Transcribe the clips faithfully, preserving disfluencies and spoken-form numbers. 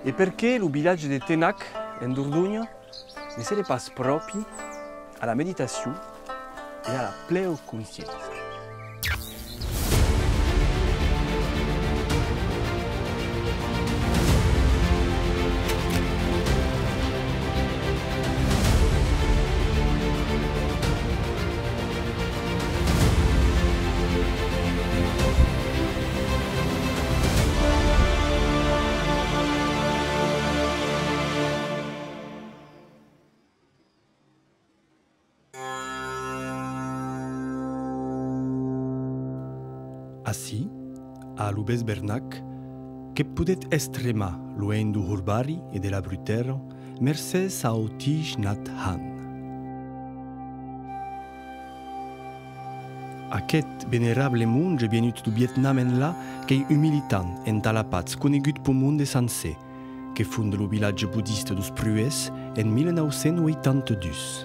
E perqué lo vilatge de Tenac, en Dordonha, ne seré pas pròpi a la meditacion e a la pleu consciéncia? Ací, a lo Besbernac, que podètz estremar luenh deu horbari e de la brutèra, mercés au Thich Nhat Hanh. Aqueth venerable monge vienut deu Vietnam enlà qu'ei un militant entà la patz conegut peu monde sancer, que fonda lo vilatge bodista deus Pruès en mila nau cents ueitanta dus.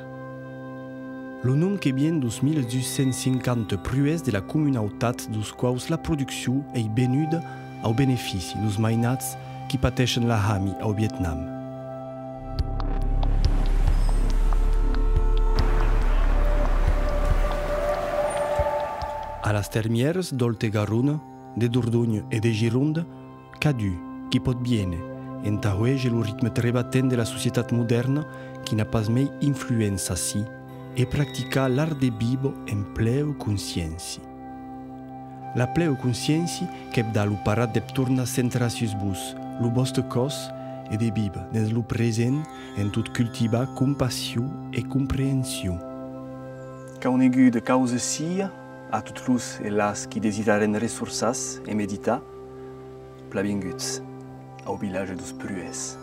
Lo nom que vien deus mila dus cents cinquanta pruès de la comunautat deus quaus la produccion ei venuda au benefici deus mainats qui pateishen la hami au Vietnam. A las termièras d'Òlt e Garona, de Dordonha e de Gironda, cadun qui pòt viéner entà huéger lo ritme trebatent de la societat modèrna qui n'a pas mei influença ací e practicar l'art de víver en pleu consciéncia. La pleu consciéncia que'vs da lo parat de tornar centrar sus vos, lo vòste còs, e de víver dens lo present en tot cultivar compassion e comprehension. Cau neguda causa sia a tots los e las qui desiraren ressorçar-se e meditar, plan vinguts au vilatge deus Pruès.